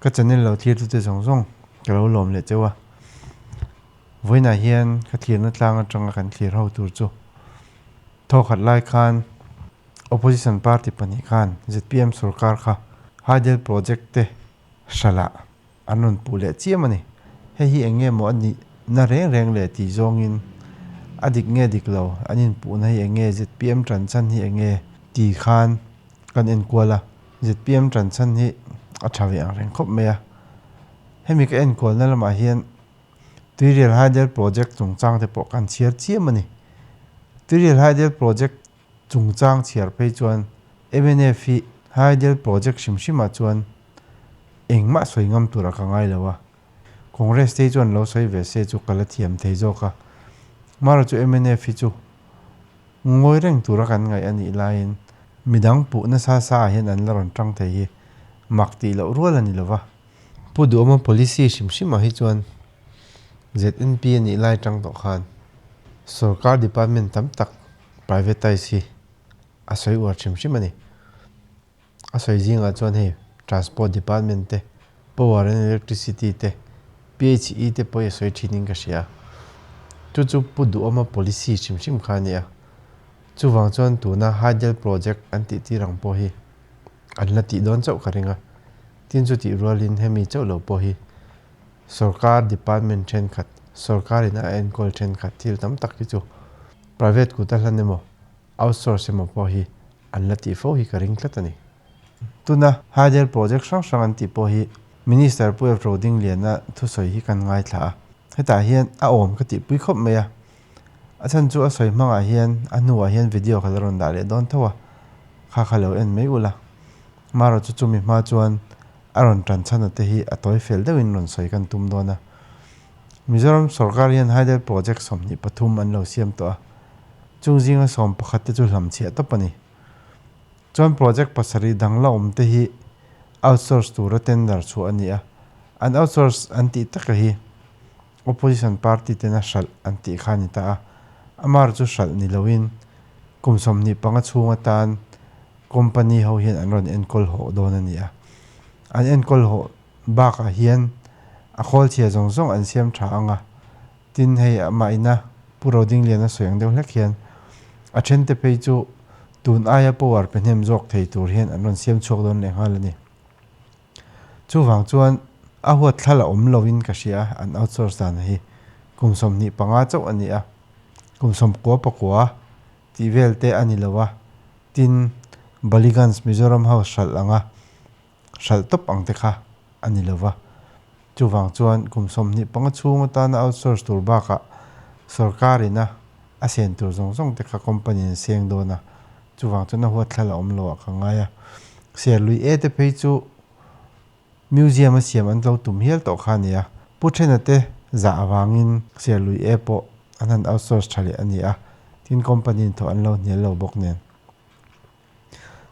Ka channel lo thlirtute zawng zawng ka lo lawm leh cheu a. Vawiinah hian ka thlirna tlang atanga kan thlir ho tur chu thawkhat lai khan opposition party pahnih khan zpm sorkar kha hydel project te hralah an rawn puh leh chiam a ni. Hei hi eng nge maw a nih na reng reng leh tih zawngin a dik nge dik lo an inpuhna hi eng nge zpm tan chhan hi eng nge tih khan kan enkual a. Zpm tan chhan hi a tha ve ang reng khawp mai a. Hemi ka enkualna lamah hian Tuirial Hydel Project chungchang te pawh kan chhiar chiam a ni. Tuirial Hydel Project chungchang chhiar phei chuan mnf hi Hydel Project hrim hrimah chuan engmah sawi ngam tura ka ngai lo a. Congress te hi chuan lo sawi ve se chu ka la thiam thei zawk a. Mara chu mnf hi chu ngawi reng tura kan ngaih a nih laiin midang puh nasa sa ah hian an la rawn tang thei hi mak tih loh rual a ni lo va. Pu Duhawma policy hrim hrimah hi chuan ZNP a nih lai tang tawh khan sorkar department tam tak privatize hi a sawi uar hrim hrim a ni. A sawi zingah chuan hei Transport Department te, Power and Electricity te, PHE te pawh hi a sawi thinin ka hria. Chu chu Pu Duhawma policy hrim hrim kha a ni a. Chuvang chuan tuna Hydel Project an tih tir ang pawh hi an la tih dawn chauh ka ring a. Tin chu tih rualin hemi chauh lo pawh hi sorkar department thenkhat, sorkarin a enkawl thenkhat thil tam tak hi chu private kut a hlan emaw outsource emaw pawh hi an la tih fo hi ka ring tlat a ni. Tuna Hydel project hrang hrang an tih pawh hi Minister Pu Efro Dingliana thusawi hi kan ngaithla a, hetah hian a awm ka tihpui khawp mai a. A chhan chu a sawi hmangah hian a hnuah hian video ka la rawn dah leh dawn tho a, kha kha lo en mai ula. Marawh chu chumi hma chuan a rawn tan chhana te hi a tawi fel deuhin rawn sawi kan tum dawn a. Mizoram sorkar hian Hydel project 23 an lo siam tawh a, chung zinga 11 te chu hlamchhiah tawp a ni. Chuan project pasarih dang la awm te hi outsource tura tender chhuah a ni a, an outsource an tih taka hi opposition party tena hralh an tih kha a ni ta a, amar chu hralh ni loin kum 25 chhung atan company ho hian an rawn enkawl hawh dawn a ni a. An enkawl hawh bakah hian a khawl chhia zawng zawng an siam tha ang a, tin hei amah ina Pu Rodingliana sawi ang deuh hlek hian a thente phei chu tun aia power pe hnem zawk thei tur hian an rawn siam chhuak dawn leh nghal a ni. Chuvang chuan a huat thla la awm loin ka hria a, an outsource dan hi kum 25 chauh a ni a, kum 99 tih vel te a ni lo a, tin Ballygunge Mizoram House hralh anga hralh tawp ang te kha a ni lo va. Chuvang chuan kum 25 chhung atana outsource tur bakah sorkarina a sen tur zawng zawng te kha company an seng dawn a, chuvang chuan a huat thla la awm lo ah ka ngai a. Serlui e te phei chu museum a siam an lo tum hial tawh kha a ni a, Pu Thena te zah avangin Serlui e pawh an han outsource tha leh a ni a, tin company in thawh an lo hnial lo bawk nen.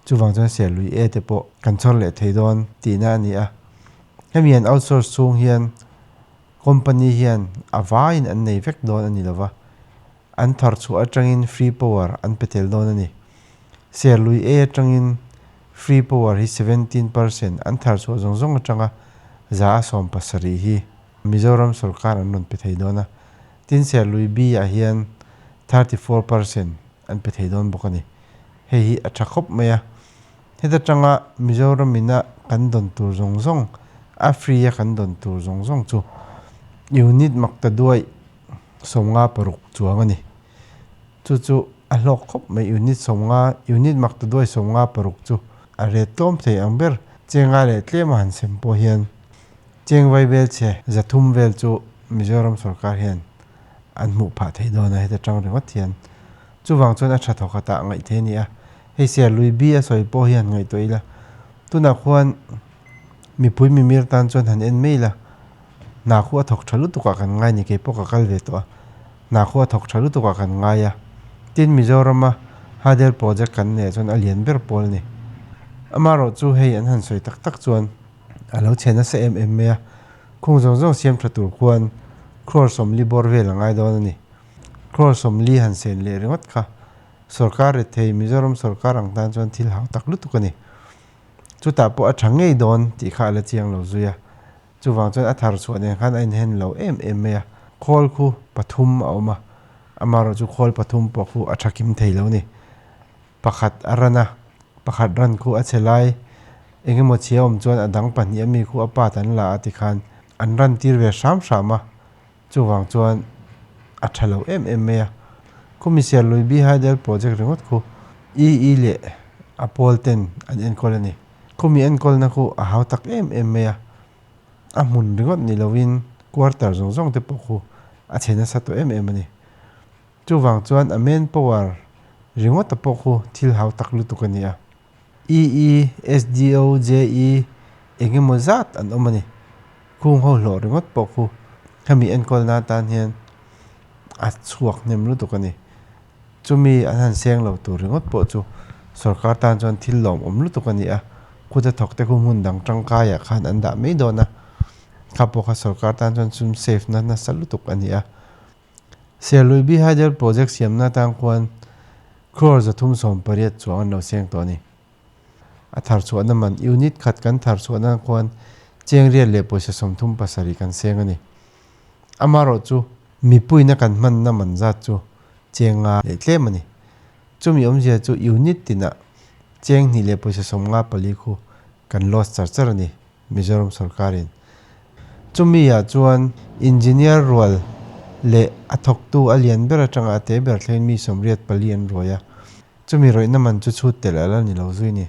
Chuvang chuan Serlui e te pawh kan chhawr leh thei dawn tihna a ni a. Hemi an outsource chhung hian company hian a vaiin an nei vek dawn a ni lova, an thar chhuah atangin free power an pe tel dawn a ni. Serlui e atangin free power hi 17% an thar chhuah zawng zawng atanga 170 hi Mizoram sorkar an rawn pe thei dawn a. Tin Serlui B ah hian 34% an pe thei dawn bawk a ni. Hei hi a tha khawp mai a. Heta tanga Mizoram ina kan dawn tur zawng zawng, a free a kan dawn tur zawng zawng chu unit mak ta duai 56 chuang a ni. Chu chu a hlawk khawp mai unit 50, unit mak ta duai 56 chu a ret tlawm thei ang ber. Chenga leh tlem a han sem pawh hian cheng vai vel chhe 300 vel chu Mizoram sorkar hian an hmuh phah thei dawn a heta tang ringawt hian. Chuvang chuan a tha thawk atah ngaih thei a ni a. Hei Serlui B a sawi pawh hian ngaihtuah ila tunah khuan mipui mimir tan chuan han en mai ila hna khu a thawk tha lutuk ah kan ngai ni kei pawh ka kal ve tawh a hna khu a thawk tha lutuk ah kan ngai a tin Mizoram a Hydel project kan neih ah chuan a lian ber pawl a ni amaherawh chu hei an han sawi tak tak chuan a lo chhe nasa em em mai a khung zawng zawng siam tha tur khuan crore 40 bawr vel a ngai dawn a ni crore 40 han sen leh ringawt kha. Sorkar rethei Mizoram sorkar ang tan chuan thil hau tak lutuk a ni. Chutah pawh a tha ngei dawn tih kha a la chiang lo zui a. Chuvang chuan a thar chhuah nen khan a inhen lo em em mai a. Khawl khu pathum a awm a, amaherawhchu khawl pathum pawh khu a tha kim thei lo a ni. Pakhat a ran a, pakhat ran khu a chhe lai eng emaw chhia awm chuan a dang pahnih ami khu a part an la a tikhan an ran tir ve hram hram a, chuvang chuan a tha lo em em mai a. Khumi Serlui Bi Hydel Project ringawt khu EE leh a pawl ten an enkawl a ni. Khumi enkawlna khu a hau tak em em mai a, a hmun ringawt ni lovin quarter zawng zawng te pawh khu a chhe nasa tawh em em a ni. Chuvang chuan a main power ringawta pawh khu thil hau tak lutuk a ni a. EE, SDO, JE eng emaw zat an awm a ni. Khung ho hlawh ringawt pawh khu hemi enkawlna atan hian a chhuak hnem lutuk a ni. Chumi an han seng lo tur ringawt pawh chu sorkar tan chuan thil lawmawm lutuk a ni a, khuta thawk te khu hmun dang tangkaiah khan an dah mai dawn a, kha pawh kha sorkar tan chuan sum save na nasa lutuk a ni a. Serlui Bi Hydel Project siamna atang khuan crore 380 chuang an lo seng tawh a ni. A thar chhuahna man unit khat kan thar chhuahna khuan cheng riat leh pawisa 37 kan seng a ni. Amaherawhchu mipuina kan hmanna man zat chu cheng nga leh tlem a ni. Chumi awmzia chu unit tinah cheng hnih leh pawisa 54 khu kan loss char char a ni Mizoram sorkarin. Chumi ah chuan engineer rual leh a thawktu a lian ber atanga a te ber thlengin mi 84 an ruai a. Chumi rawihna man chu chhut telh a la ni lo zui ni.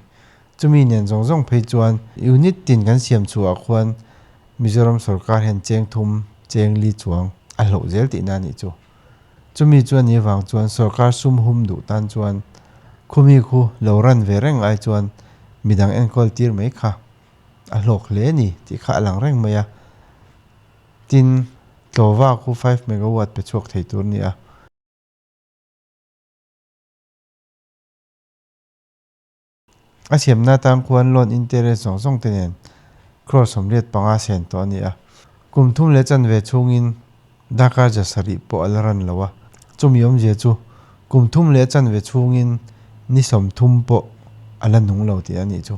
Chumi nen zawng zawng phei chuan unit tin kan siam chhuah ah khuan Mizoram sorkar hian cheng thum, cheng li chuang a hloh zel tihna a nih chu. Chumi chu a nih avang chuan sorkar sum hum duh tan chuan khumi khu lo ran ve reng ai chuan midang enkawl tir mai kha a hlawk hle a ni tih kha a lang reng mai a. Tin, Tlawva khu 5 megawatt pe chhuak thei tur a ni a. A siamna atan khuan loan interest zawng zawng te nen crore 85 sen tawh a ni a. Kum thum leh chanve chhungin darkar 700 pawh a la ran lo a. Chumi awmzia chu kum thum leh chanve chhungin ni 30 pawh a la nung lo tih a nih chu.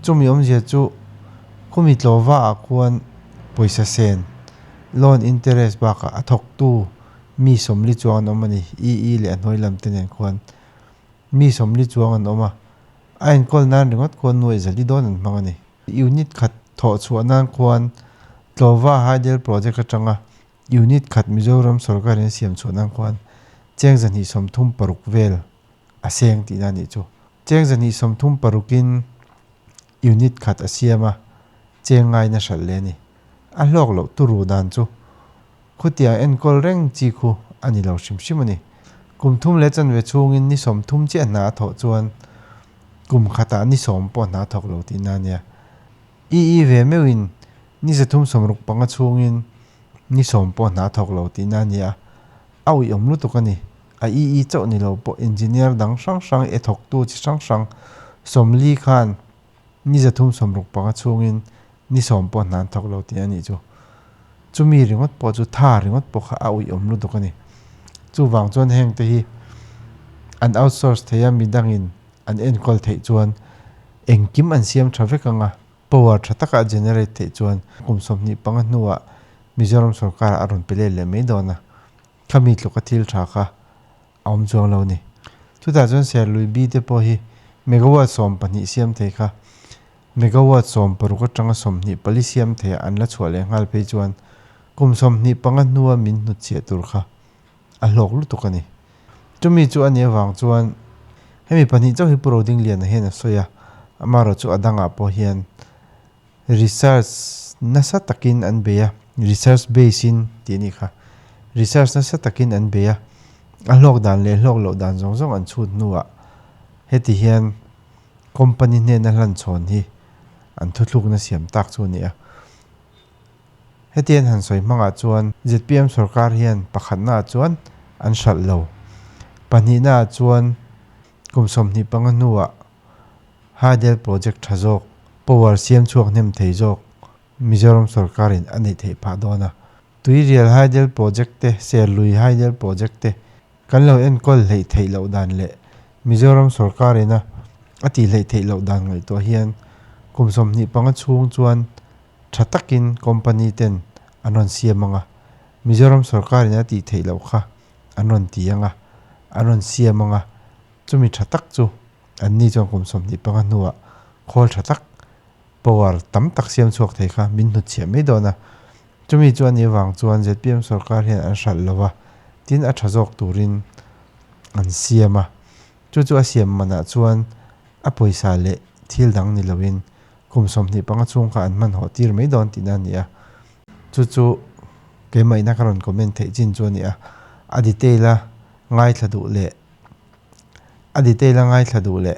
Chumi awmzia chu khumi tlawva ah khuan pawisa sen loan interest bakah a thawktu mi 40 chuang an awm a ni, EE leh a hnuai lam te nen khuan. Mi 40 chuang an awm a, a enkawl nan ringawt khuan nuaih zali dawn an hmang a ni. Unit khat thawh chhuah nan khuan Tlawva Hydel Project atanga unit khat Mizoram sorkarin a siam chhuah nan khuan cheng 236 vel a seng tihna a nih chu. Cheng 236in unit khat a siam a, cheng ngaina hralh leh a ni. A hlawk loh turu dan chu Khutiang enkawl reng chi khu a ni lo hrim hrim a ni. Kum thum leh chanve chhungin ni 30 chiah hna a thawh chuan kum khatah ni 10 pawh hna a thawk lo tihna a nia. EE ve meuhin ni 365 chhungin ni 10 pawh hna a thawk lo tihna a ni a, a uiawm lutuk a ni. A EE chauh ni lo pawh engineer dang hrang hrang e thawktu chi hrang hrang 40 khan ni 365 chhungin ni 10 pawh hna an thawk lo tih a nih chu. Chumi ringawt pawh chu tha ringawt pawh kha a uiawm lutuk a ni. Chuvang chuan heng te hi an outsource thei a, midangin an enkawl theih chuan engkim an siam tha vek ang a, power tha taka a generate theih chuan kum 25 hnuah Mizoram sorkar a rawn pe let leh mai dawn a, khami tluka thil tha kha a awm chuang lo a ni. Chutah chuan Serlui B te pawh hi megawatt 12 siam thei kha megawatt 60 atanga 24 siam thei ah an la chhuah leh nghal phei chuan kum 25 hnua min hnutchhiah tur kha a hlawk lutuk a ni. Chumi chu a nih avang chuan hemi pahnih chauh hi Pu Rodingliana hian a sawi a, amaherawhchu a dangah pawh hian research nasa takin an bei a, research base in tih a nih kha, research nasa takin an bei a, a hlawk dan leh hlawk loh dan zawng zawng an chhut hnuah heti hian company hnena hlan chhawn hi an thuthlukna siam tak chu a ni a. Heti an han sawi hmangah chuan ZPM sorkar hian pakhatnaah chuan an hralh lo, pahnihnaah chuan kum 25 hnuah Hydel project tha zawk, power siam chhuak hnem thei zawk Mizoram sorkarin a neih theih phah dawn a. Tuirial Hydel project te, Serlui Hydel project te kan lo enkawl hleih theih loh dan leh Mizoram sorkarina a tih hleih theih loh dan ngaihtuah hian Kum 25 chhung chuan tha takin company ten an rawn siam anga, Mizoram sorkarin a tih theih loh kha an rawn ti anga, an rawn siam anga, chumi tha tak chu an ni chuan kum 25 hnuah khawl tha tak, power tam tak siam chhuak thei kha min hnutchhiah mai dawn a. Chumi chu a nih avang chuan zpm sorkar hian an hralh lo a, tin a tha zawk turin an siam a. Chu chu a siam manah chuan a pawisa leh thil dang ni loin kum 25 chhung kha an hmanhawh tir mai dawn tihna a ni a. Chu chu keimahina ka rawn comment theih chin chu a ni a, a detail a ngaithla duh leh a detail a ngaithla duh leh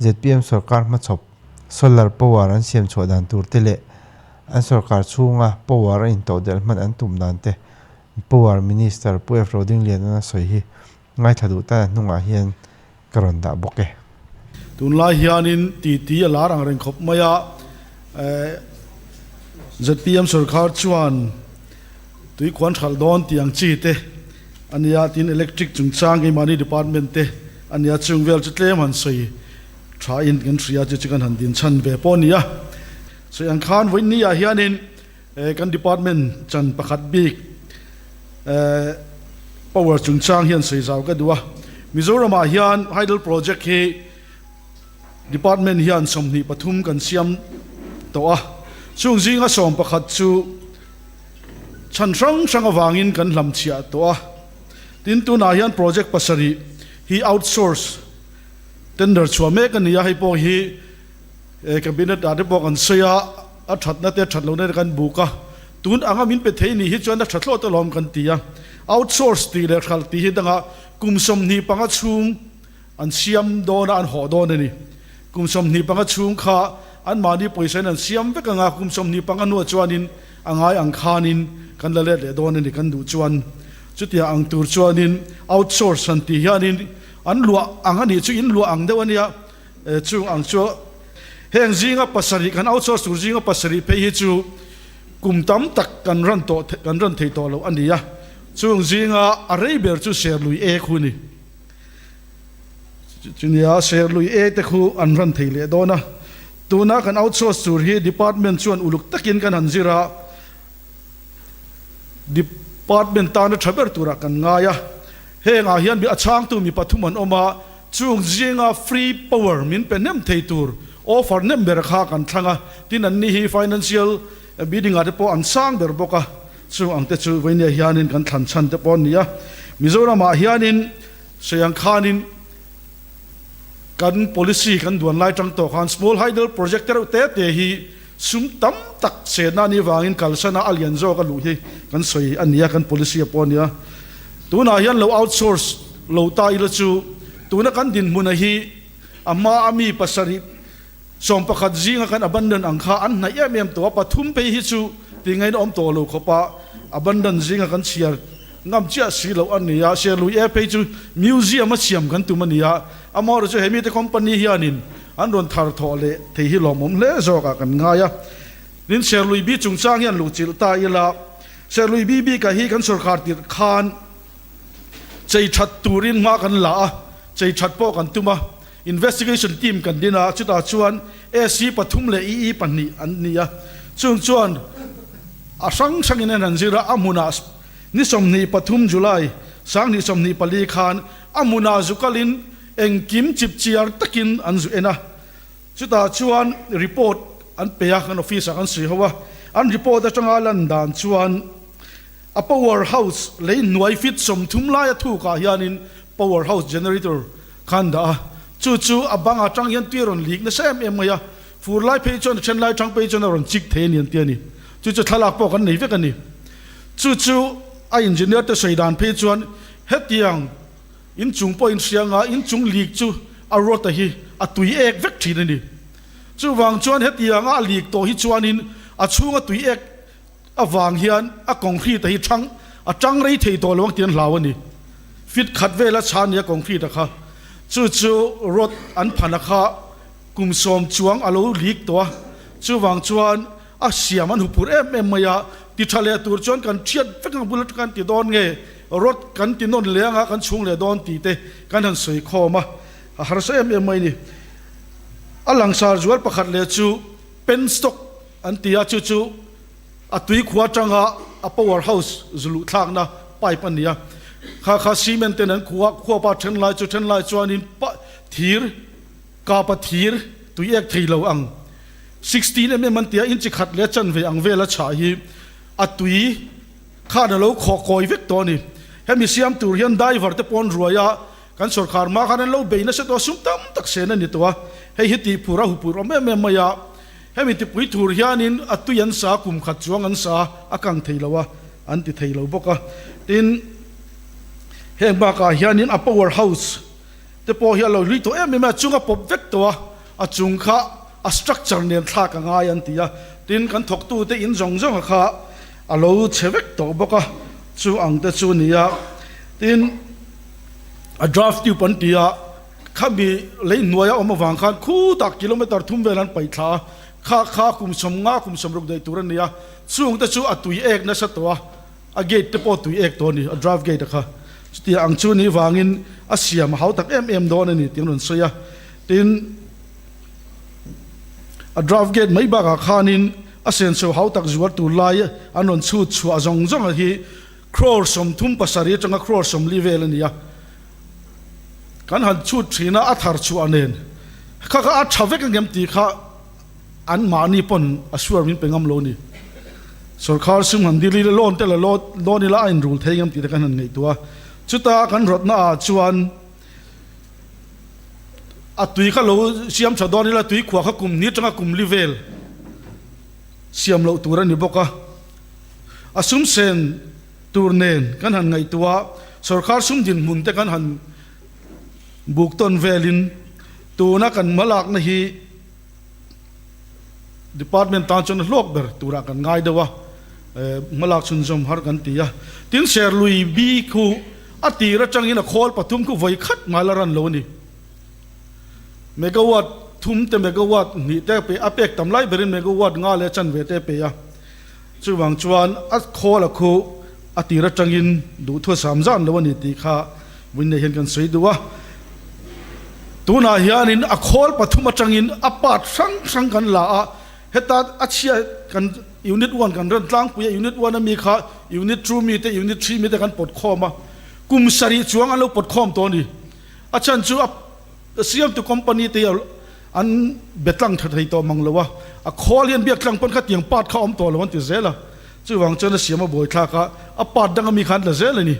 zpm sorkar hmachhawp solar power an siam chhuah dan tur te leh an sorkar chhunga power a intodelh hman an tum dan te Power Minister Pu F Rodingliana sawi hi Ngaithla duh tan a hnungah hian ka rawn dah bawk e. Tunlai hianin titi a lar ang reng khawp mai a, zpm sorkar chuan tuikhuan hralh dawn tih ang chi te a nia, tin electric chungchang keimahni department te a nia, chung vel chu tlem han sawi tha in kan hria chu chu kan han din chhan ve pawh a ni a. Sawi ang khan vawiin ah hianin Kan department chan pakhat bik power chungchang hian sawi zau ka duh a. Mizoramah hian hydel project hi department hian 23 kan siam tawh a. Chung zinga 11 chu chhan hrang hrang avangin kan hlamchhiah tawh a. Tin, tunah hian project pasarih hi outsource tender chhuah mek a ni a, hei pawh hi Cabinet ah te pawh kan sawi a, a thatna te a that lohna te kan buk a, tun anga min pe thei nih hi chuan a tha thlawt alawm kan ti a, outsource tih leh hralh tih hi dangah kum 25 chhung an siam dawn a, an hawh dawn a ni. Kum 25 chhung kha anmahni pawisa in an siam vek anga kum 25 hnuah chuanin a ngai ang khanin kan la let leh dawn a ni kan duh chuan. Chutiang ang tur chuanin outsource han tih hianin an luah ang a nih chu in luah ang deuh a nia. Chung ang chu heng zinga pasarih kan outsource tur zinga pasarih phei hi chu kum tam tak kan ran tawh kan ran thei tawh loh a ni a, chung zinga a rei ber chu Serlui E khu a ni. Chunia Serlui E te khu an ran thei leh dawn a, tuna kan outsource tur hi department chuan uluk takin kan han zir a, department tana tha ber turah kan ngai a, hengah hian a chhangtu mi pathum an awm a, Chung zinga free power min pe hnem thei tur offer hnem ber kha kan thlang a, tin anni hi financial bidding ah te pawh an sang ber bawk a, chung ang te chu Vainia hianin kan thlan chhan te pawh an ni a. Mizoram ah hianin sawi ang khanin kan policy kan duan lai tang tawh khan small hydel project te reuh te te hi sum tam tak chenna anih vangin kalsana a lian zawk a luh hi kan sawi a ni a, kan policy ah pawh a ni a. Tunah hian lo outsource lo ta ila chu tuna kan dinhmuna hi a hma a mi pasarih 11 zinga kan abandon ang kha an hnaih em em tawh a, pathum phei hi chu ti ngaina awm tawh lo khawpa abandon zinga kan chhiar ngam chiah si loh a ni a, Serlui e phei chu museum a siam kan tum a ni a, amaherawhchu chu he mite company hianin an rawn thar thawh leh thei hi lawmawm hle zawkah kan ngai a. Tin, Serlui bi chungchang hian luhchilh ta ila. Serlui bi bikah hi kan sorkar tirh khan chei that turin hma kan la a, chei that pawh kan tum a, investigation team kan din a, chutah chuan AC pathum leh EE pahnih an ni a, chung chuan a hrang hrangin an han zir a, a hmunah ni 23 July 2024 khan a hmunah zu kalin engkim chipchiar takin an zu en a. Chutah chuan report an pe a, kan office ah kan sawi ho a, an report atanga lan dan chuan a power house lei hnuai feet 30 laia thukah hianin power house generator kha an dah a, chu chu a bang atang hian tui a rawn lik nasa em em mai a, fur lai phei chuan a then lai tang phei chuan a rawn chik thei a ni an ti a ni, chu chu thlalak pawh kan nei vek a ni. Chu chu a engineer te sawi dan phei chuan hetiang Inchung pawh inhria nga inchung lik chu a rota hi a tui ek vek thin a ni. Chuvang chuan hetianga a lik tawh hi chuanin a chhunga tui ek avang hian a concrete hi thang a tang rei thei tawh lo ang tih an hlau a ni. Fit khat vela chhan ni a concrete a kha. Chu chu rod an phana kha kum 10 chuang a lo lik tawh a. Chuvang chuan a siam an hupur em em mai a, ti tha leh tur chuan kan thiat vek ang bul atang kan ti dawn nge, rod kan ti nawn leh anga kan chhung leh dawn tih te kan han sawi khawm a, a harsa em em mai a ni. A langsar zual pakhat leh chu Penstock an ti a, chu chu a tui khua atanga a power house zu luh thlakna pipe a ni a. Kha kha cement ten an khuh a, khuapa then lai chu then lai chuanin thir kapa thir tui ek thei lo ang 16 mm an ti a, inchi khat leh chanve ang vela chhah hi a tui khan a lo khawh kawi vek tawh a ni. Hemi siam tur hian diver te pawh an ruai a, kan sawrkhar hma khan an lo bei nasa tawh a, sum tam tak sen a ni tawh a, hei hi tihphur a hupur awm em em mai a, hemi tipui thur hianin a tui an sa, kum khat chuang an sa a kang thei lo a, an ti thei lo bawk a. Tin, heng bakah hianin a power house te pawh hi a lo hlui tawh em em a, a chung a pawp vek tawh a, a chung kha a structure nen thlak a ngai an ti a, tin kan thawktute in zawng zawng a kha a lo chhe vek tawh bawk a, chu ang te chu ni a, tin a draft tube an ti a, khami lei hnuaia awm avang khan khutah kilometer thum vel an paih thla a, kha kha kum 50 kum 60 daih tur a ni a, chung te chu a tui ek nasa tawh a, a gate te pawh tui ek tawh a ni, a draft gate a kha, chutia ang chu ni vangin a siam a hau tak em em dawn a ni tih an rawn sawi a, tin. A draft gate mai bakah khanin a senso hau tak zuar tur lai an rawn chhut chhuah zawng zawng a hi crore 37 atanga crore 40 vel a ni a. Kan han chhut thin a, a thar chhuah nen kha kha a tha vek angem tih kha an mahni pawn a suar min pe ngam lo a ni. Sorkar sum han dil ila loan te la loan ila a inrul thei ngem tih te kan han ngaihtuah a. Chuta kan rawtna ah chuan A tui kha lo siam tha dawn ila tui khuah kha kum hnih atanga kum li vel siam loh tur a ni bawk a. A sum sen tur nen kan han ngaihtuah a, sorkar sum dinhmun te kan han buk tawn velin tuna kan hmalakna hi department tan chuan a hlawk ber turah kan ngai deuh a, hmalak chhunzawm har kan ti a. Tin, Serlui bi khu a tir atangin a khawl pathum khu vawi khat ngai la ran lo a ni. Megawatt thum te megawatt hnih te a pe a pek tam lai berin megawatt nga leh chanve te a pe a. Chuvang chuan a khawl a khu a tir atangin duhthua sam zan lo a ni tih kha Vawiin hian kan sawi duh a. Tunah hianin a khawl pathum atangin a part hrang hrang kan la a, heta a chhia kan unit one kan rawn tlangpui a, unit one ami kha unit two mi te unit three mi te kan pawt khawm a, kum sarih chuang an lo pawt khawm tawh a ni. A chhan chu a siamtu company te hi an be tlang tha thei tawh mang lo a, a khawl hian biak tlang pawn kha tiang part kha a awm tawh lo an ti zel a, chuvang chuan a siam a buaithlak a, a part dang ami kha an la zel a ni.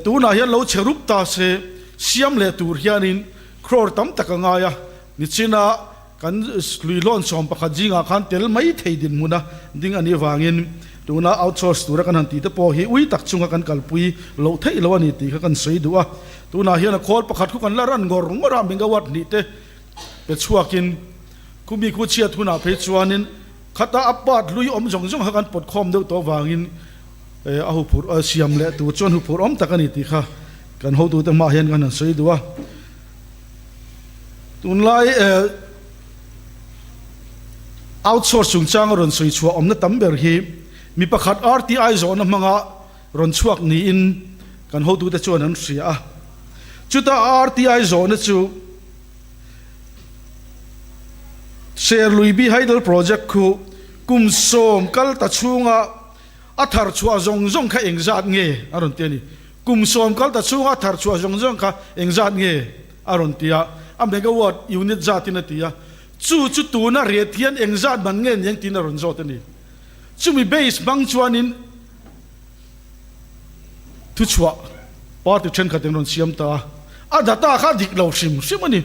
Tunah hian lo chhe rup ta se siam leh tur hianin crore tam tak a ngai a, nichina kan hluihlawn 11 zingah khan tel mai thei dinhmuna ding a nih vangin tuna outsource tura kan han tih te pawh hi ui tak chunga kan kalpui loh theih lo a ni tih kha kan sawi duh a. Tunah hian a khawl pakhat khu kan la ran ngawr ngawr a, megawatt hnih te pe chhuakin khumi khu chhiat hunah phei chuanin khata a part hlui awm zawng zawng kha kan pawt khawm deuh tawh vangin A huphurh siam leh tur chuan huphurh awm tak a ni tih kha kan hotute hmaah hian kan han sawi duh a. Tunlai outsource chungchanga rawn sawi chhuah awmna tam ber hi mi pakhat RTI zawhna hmanga rawn chhuak niin kan hotute chuan an hria a. Chuta RTI zawhna chu Serluibi Hydel Project khu kum 10 kal ta chhunga A thar chhuah zawng zawng kha engzat nge? a rawn ti a ni. Kum 10 kal ta chhunga a thar chhuah zawng zawng kha engzat nge? a rawn ti a, a megawatt unit zatin a ti a. Chu chu tuna rate hian engzat man nge ni ang tiin a rawn zawt a ni. Chumi base hmang chuanin thuchhuah party thenkhat in rawn siam ta a, a data kha a dik lo hrim hrim a ni.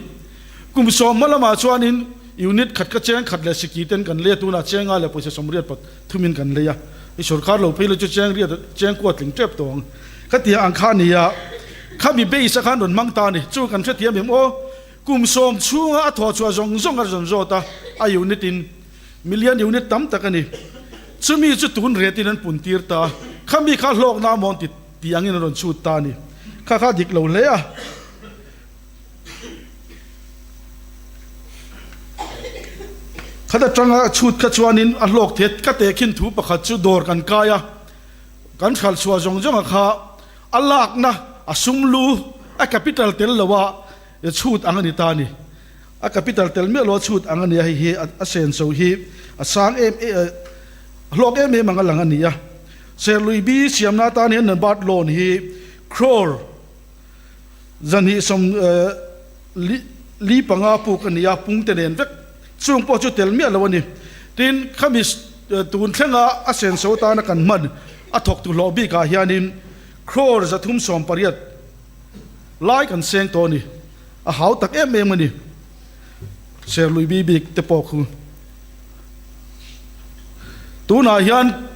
Kum 10 hma lamah chuanin unit khat kha cheng khat leh siki ten kan lei a, tunah chenga leh pawisa 80 thumin kan lei a, i sorkar lo phei lo chu cheng riat cheng kua tling tep tawh ang. Khatiang ang kha a ni a, khami base a khan rawn hmang ta a ni. Chu kan hrethiam em aw, kum 10 chhunga a thawh chhuah zawng zawng a rawn zawt a, a unit in million unit tam tak a ni. Chumi chu tun retin an pun tir ta a, khami kha hlawkna amawn ti tih angin an rawn chhut ta a ni. Kha kha dik lo hle a. Khat atanga chhut kha chuanin a hlawk the ka tehkhin thu pakhat chu dawr kan kai a, kan hral chhuah zawng zawng a kha a lakna a sum lu a capital tel lo a chhut ang a ni ta a ni. A capital tel miah lo a chhut ang a nia, hei hi a senso hi a sang em em, a hlawk em em ang a lang a ni a. Serlui bi siamna atan hian NABARD loan hi crore 245 puk a ni a, pung te nen vek chung pawh chu tel miah lo a ni. Tin, khami tun thlenga a senso atana kan hman a thawktu hlawh bikah hianin crore 380 lai kan seng tawh a ni. A hau tak em em a ni. Serlui bi bik te pawh khu tunah hian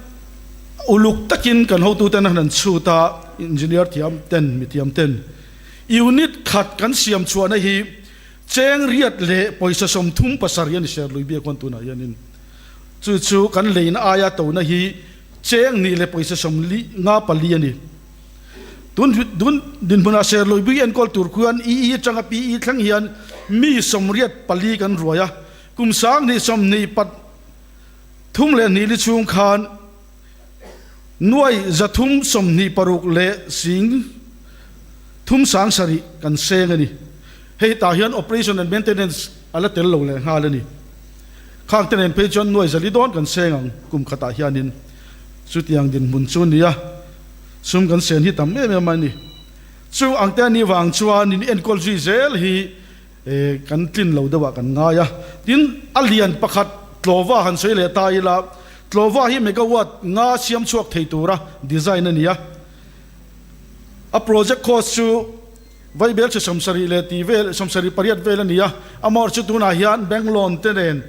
uluk takin kan hotuten a han chhut a, engineer thiam ten, mi thiam ten unit khat kan siam chhuahna hi cheng riat leh pawisa 37 a ni Serlui biak huan tunah hianin chu chu kan leina aia tona hi cheng nih leh pawisa 54 a ni. Tun tun dinhmunah Serlui enkawl tur khuan EE atanga PE thleng hian mi 84 kan ruai a, kum 2023 li chhung khan nuai 326 leh sing thum sang sarih kan seng a ni. Hei tah hian operation and maintenance a la tel lo leh nghal a ni. Khang te nen phei chuan nuai 400 dawn kan seng ang kum khatah hianin chutiang dinhmun chu nia. Sum kan sen hi tam em em a ni. Chu ang te anih vang chuan in enkawl zui zel hi kan tlin lo deuhah kan ngai a. Tin, a lian pakhat Tlawva han sawi leh ta ila, Tlawva hi megawatt nga siam chhuak thei tura design a ni a. A project cost chu vaibel che 70 leh tih vel, 78 vel a ni a. Amawr chu tunah hian bank loan te nen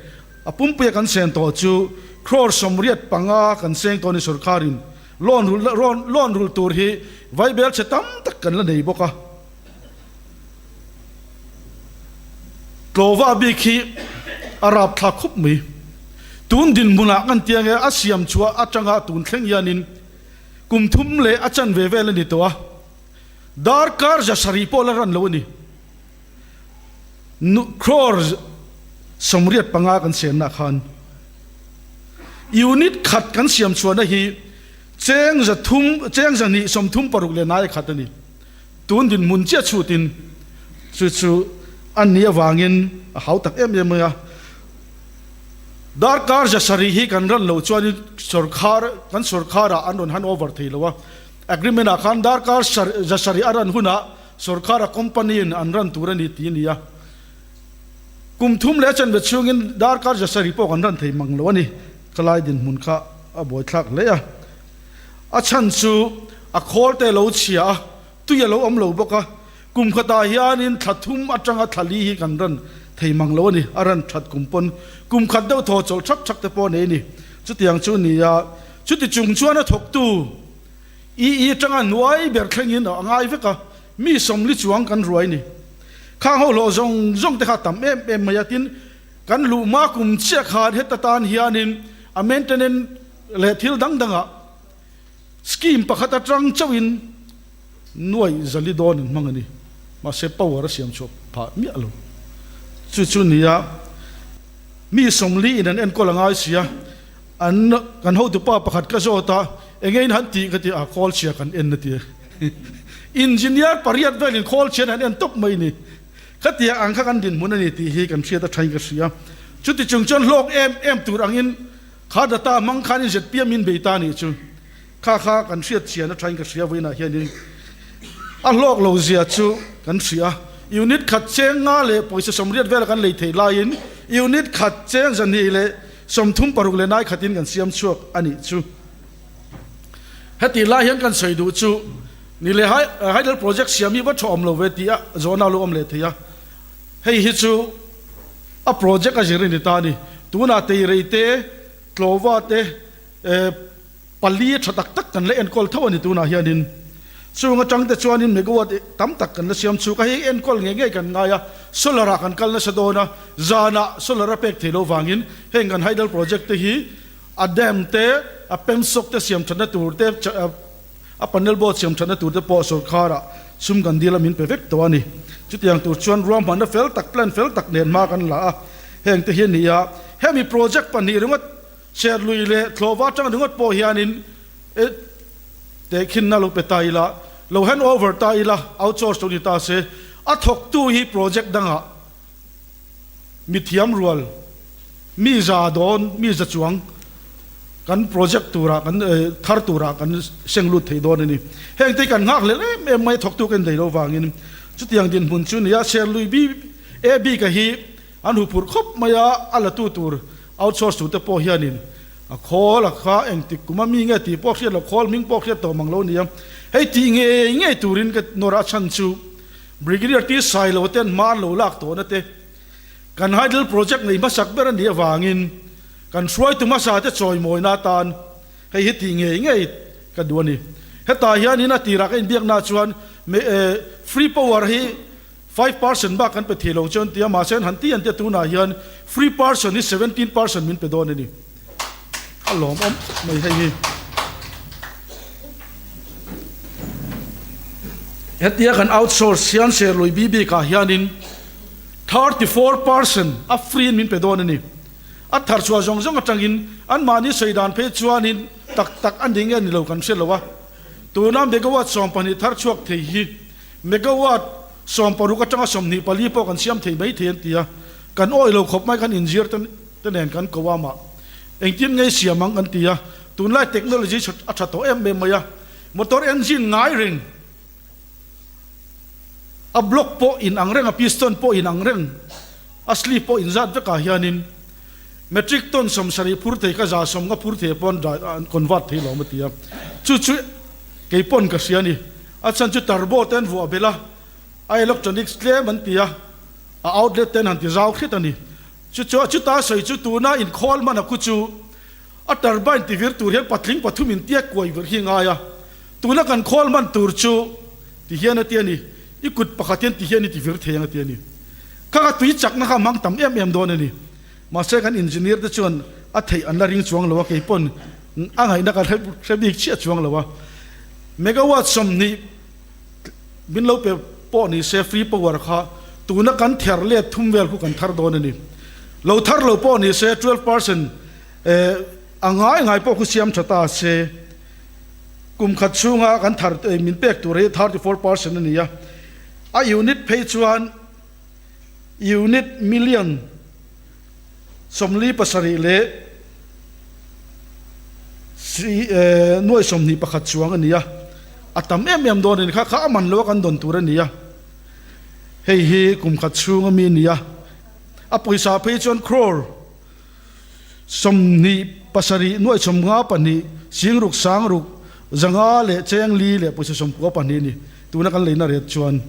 a pumpuia kan sen tawh chu crore 85 kan seng tawh a ni sorkarin. Loan rulh loan rulh tur hi vaibel chhe tam tak kan la nei bawk a. Tlawva bik hi a rapthlak khup mai. Tun dinhmunah kan tia nge a siam chhuah atanga tun thleng hianin kum thum leh a chanve vel a ni tawh a. Darkar 700 pawh la ran lo a ni. Crore 85 kan senna khan unit khat kan siam chhuahna hi cheng 300 cheng 236 leh nai khat a ni. Tun dinhmun chiah chhutin chu chu a ni avangin a hau tak em em mai a. Darkar 700 hi kan ran loh chuanin sorkar kan sorkarah an rawn hand over thei lo a. Agreement ah khan darkar 700 a ran hunah Sorkara company in an ran tur a ni tih a ni a, kum thum leh a chanve chhungin darkar 700 pawh kan ran thei mang lo a ni. Ka lai dinhmun kha a buaithlak hle a, a chhan chu a khawl te lo chhia a, tui a lo awm lo bawk a, kum khatah hianin thla thum atanga thla li hi kan ran thei mang lo a ni, a ran that kum pawn kum khat deuh thaw chawlh thak thak te pawh a nei a ni. Chutiang chu a ni a, chuti chung chuan a thawktu I i atanga hnuai ber thlengin a ngai vek a, mi 40 chuang kan ruai ni. Khang ho hlawh zawng zawng te kha tam em em mai a, tin kan luh hma kum chiah khan heta tan hianin a maintenance leh thil dang dangah scheme pakhat atang chauhin nuai 400 dawn an hmang a ni. Mahse power a siam chhuah phah miah lo. Chu chu nia mi 40 in an enkawl a ngai si a. An kan hotupa pakhat ka zawt a, enge in han tih ka ti a, khawl chhia kan en a ti a. Engineer pariat velin khawl chhian han en tawp mai ni. Khatiang ang kha kan dinhmun a ni tih hi kan hriat a thain ka hria. Chuti chung chuan hlawk em em tur angin kha data hmang khanin zpm in bei ta nih chu kha kha kan hriat chhian a thain ka hria vawiinah hianin a hlawk lo zia chu kan hria. Unit khat cheng nga leh pawisa 80 vela kan lei theih laiin unit khat cheng 200 leh 36 leh nai khatin kan siam chhuak a nih chu. Heti lai hian kan sawi duh chu ni leh hydel project siam hi va tha awm lo ve tih a zawhna lo awm leh thei a. Hei hi chu a project a zir a ni ta a ni. Tunah teirei te, tlawva te, pali a tha tak tak kan la enkawl tho a ni tunah hianin. Chung atang te chuanin megawatt tam tak kan la siam chhuk a, hei enkawl ngei ngei kan ngai a, solar ah kan kal nasa dawn a, zanah solar a pek thei lo vangin heng kan hydel project te hi a dam te, a pensock te siam thatna tur te, a panel board siam thatna tur te pawh sorkharah sum kan dil a min pe vek tawh a ni. Chutiang tur chuan ruahmanna fel tak, plan fel tak nen hma kan la a, heng te hi a ni a, hemi project pahnih ringawt Serlui leh Thlawhva atang ringawt pawh hianin e tehkhinna lo pe ta ila, lo hand over ta ila, outsource lo ni ta se, a thawktu hi project dangah Mithiam rual mi za dawn mi za chuang kan project turah kan thar turah kan seng lut thei dawn a ni. Heng te kan nghak leh em em mai thawktu kan nei lo vangin chutiang dinhmun chu nia Serlui B A bika hi an huphurh khawp mai a, a latu tur outsource tute pawh hianin a khawl a kha engtik kum a mi nge tih pawh hriat loh khawl hming pawh hriat tawh mang lo a nia. Hei tih ngei ngei turin ka nawr a chhan chu Brigadier T Sailo ten hma an lo lak tawhna te Kan Hydel Project nei hmasak ber a nih avangin kan hruaitu hmasa te chawimawina atan hei hi tih ngei ngei ka duh a ni. Hetah hianin a tirah ka inbiaknaah chuan free power hi 5% bak kan pe thei lo chuan tia mahse an han ti an tia tunah hian free person hi 17% min pe dawn a ni. A lawmawm mai hei hi. Hetia kan outsource hian Serlui bibikah hianin 34% a free in min pe dawn a ni. A thar chhuah zawng zawng atangin anmahni sawi dan phei chuanin tak tak a ni nge ni lo kan hre lo a. Tuna megawatt 12 thar chhuak thei hi megawatt 16 atanga 24 pawh kan siam thei mai thei an ti a. Kan awih lo khawp mai kan inzir te nen kan ko a mah engtin ngei siam ang kan ti a. Tunlai technology a tha tawh em em mai a. Motor engine ngai reng. A block pawh in ang reng, a piston pawh in ang reng, a sleeve pawh in zat vekah hianin metric ton 70 phur thei kha 150 phur thei pawn an convert thei lo a ti a. Chu chu kei pawn ka hria a ni. A chhan chu turbo te an vuah belh a, a electronics tlem an ti a, a outlet te an han ti zau hret a ni. Chu chu chuta sawi chu tuna inkhawl hman a khu chu a turbine ti vir tur hian patling pathum in tiak kuai vir hi ngai a. Tuna kan khawl hman tur chu ti hian a ti a ni, i kut pakhat hian ti hian i ti vir thei ang a ti a ni. Kha ka tui chakna kha hmang tam em em dawn a ni. Mahse kan engineer te chuan a theih an la ring chuang lo a, kei pawn a ngaihna ka hre bik chiah chuang lo a. Megawatt 20 min lo pe pawh ni se free power kha tuna kan ther let thum vel khu kan thar dawn a ni. Lo thar lo pawh ni se 12% a ngai ngai pawh khu siam tha ta se. Kum khat chhunga kan thar min pek tur hi 34% a ni a, a unit phei chuan unit million 47 leh nuai 21 chuang a ni a, a tam em em dawn a ni kha kha a man lo a kan dawn tur a ni a, hei hi kum khat chhunga mi a ni a, a pawisa phei chuan crore. 27 nuaih 52 sing ruk sang ruk 500 leh cheng li leh pawisa 92 a ni. Tuna kan leina ret chuan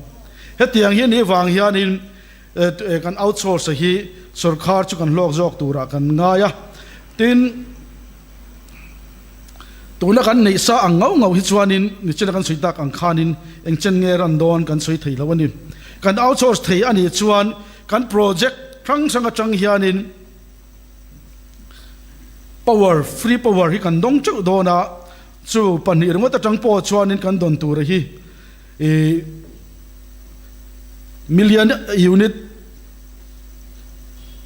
hetiang hi anih vang hianin kan outsource hi sorkar chu kan hlawk zawk turah kan ngai a. Tin, tuna kan neih sa ang ngauh ngauh hi chuanin nichina kan sawi tak ang khanin eng chen nge ran dawn kan sawi thei lo a ni. Kan outsource thei anih chuan kan project hrang hrang atang hianin power, free power hi kan dawng teuh dawn a, chu pahnih ringawt atang pawh chuanin kan dawn tur hi ih million unit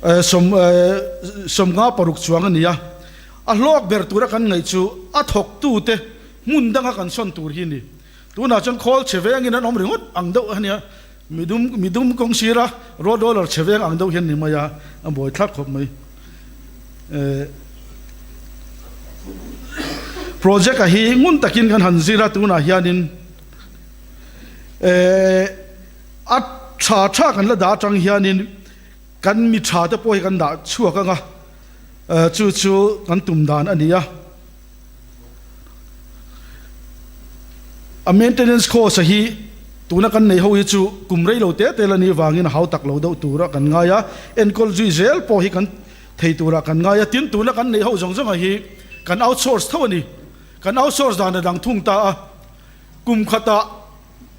56 chuang a ni a, a hlawk ber tura kan ngaih chu a thawktute hmun danga kan sawn tur hi a ni. Tunah chuan khawl chhe vengin an awm ringawt ang deuh a nia. Midum midum kawng sira road roller chhe veng ang deuh hian ni mai a, a buai thlak khawp mai. Eh, project a hi ngun takin kan han zir a tunah hianin eh, a tha tha kan la dah atang hianin kan mi tha te pawh hi kan dah chhuak anga eh, chu chu kan tum dan a ni a. A maintenance cost a hi tuna kan nei ho hi chu kum rei lo te te la ni vangin a hau tak lo deuh tura kan ngai a, enkawl zui zel pawh hi kan thei tura kan ngai a, tin tuna kan neih ho zawng zawng a hi kan outsource tho a ni. Kan outsource dan a dang thung ta a, kum khatah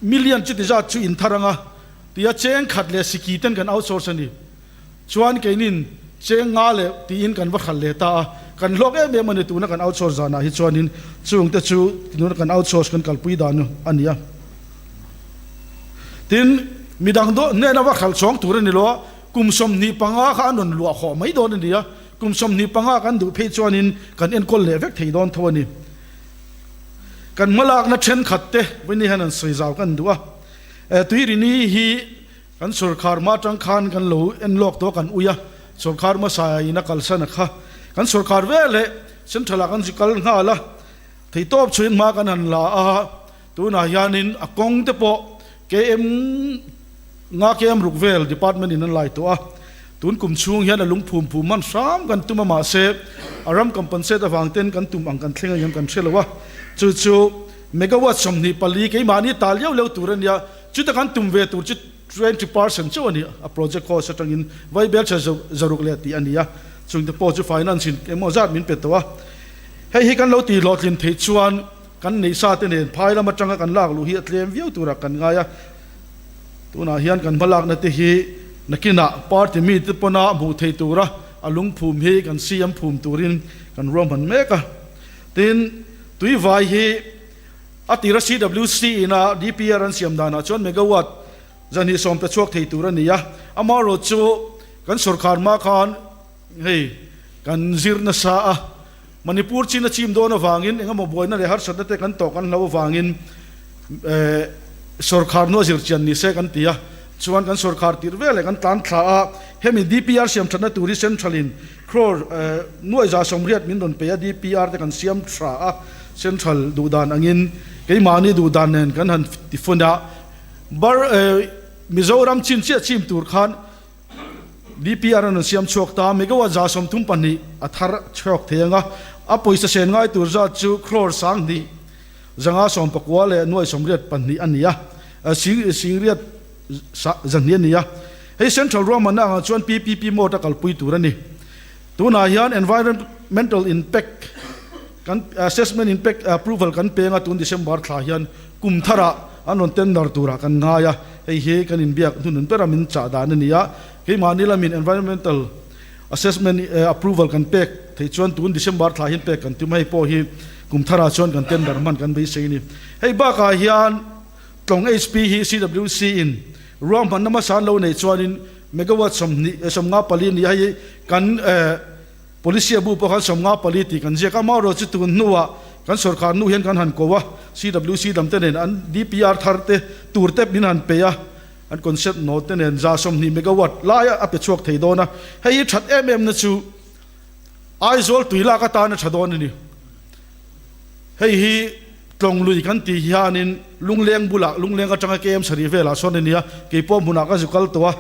million chuti zat chu in thar anga tia cheng khat leh siki ten kan outsource a ni. Chuan keinin cheng nga leh tiin kan va hral leh ta a, kan hlawk em em a ni tuna kan outsource zanah hi chuanin chungte chu tuna kan outsource kan kalpui dan a ni a. Tin, midang daw hnena va hral chhawng tur a ni lo a, kum 25 kha an rawn luah khawh mai dawn a ni a, kum 25 kan duh phei chuanin kan enkawl leh vek thei dawn tho a ni. Kan hmalakna thenkhat te vawiin hian an sawi zau kan duh a, Tuirini hi. Kan sawrkhar hma atang khan kan lo en lawk tawh kan ui a, sawrkhar hmasa in a kalsan a kha. Kan sawrkhar veleh Central ah kan zi kal nghal a, theihtawp chhuin hma kan han la a, tunah hianin a kawng te pawh KM nga KM ruk vel department in an lai tawh a, tun kum chhung hian a lungphum phum hman hram kan tum a mahse a ram compensate avang ten kan tum ang kan thleng a ngem kan hre lo a, chu chu megawatt 24 keimahni ta liau liau tur a nia. Chuta kan tum ve tur chu 20% chauh a ni a, project cost atangin vaibel tha zaruk leh tih a ni a, chungte pawh chu finance in engmaw zat min pe tawh a. Hei hi kan lo tih hlawhtlin theih chuan kan neih sa te nen phai lam atanga kan lak luh hi a tlem viau turah kan ngai a. Tunah hian kan hmalakna te hi nakinah party mite pawna hmuh theih tura a lungphum hi kan siam phum turin kan ruahman mek a. Tin, tuivai hi. A tira CWC ina DPR an siam danah chuan megawatt 220 pe chhuak thei tur a ni a, amaherawh chu kan sorkar hma khan hei kan zir nasa a, Manipur chin a chim dawn avangin engemaw buaina leh harsatna te kan tawh kan hlo avangin sorkar hnu a zir chian ni se kan ti a, chuan kan sorkar tirh veleh kan tlan thla a, hemi DPR siam thatna tur hi Central in crore nuaih 180 min rawn pe a, DPR te kan siam tha a. Central duhdan angin keimahni duhdan nen kan han tifun a, bar Mizoram chin chiah chim tur khan DPR an rawn siam chhuak ta, megawatt 32 a thar chhuak thei ang a, a pawisa sen ngai tur zat chu crore 25 19 leh nuai 82 a ni a, singriat 200 a ni a. Hei Central ruahmanna angah chuan PPP mode a kalpui tur a ni. Tunah hian Environmental Impact kan Assessment Impact Approval kan peng a, tun December thla hian kum tharah an rawn tender turah kan ngai a, hei hi kan inbiak hnunun bera min chah dan a ni a, keimahni lamin Environmental Assessment Approval kan pek theih chuan tun December thla hian pek kan tum a, hei pawh hi kum tharah chuan kan tender hman kan beisei a ni. Hei bakah hian Tlawng HP hi CWC in ruahmanna hmasa an lo neih chuanin megawatt 20 54 ni a, hei kan policy a bu pawh khan 54 tih kan ziak a, amaherawh chu tun hnuah kan sorkar nu hian kan han ko a, CWC dam te nen an DPR thar te tur te min han pe a, an concept note te nen 120 megawatt lai a pe chhuak thei dawn a, hei hi that em em na chu Aizawl tui lak atana tha dawn a ni. Hei hi Tlawng lui kan tih hianin Lungleng bulah, Lungleng atanga KM sarih velah sawn a nia, keipawh hmunah ka zu kal tawh a,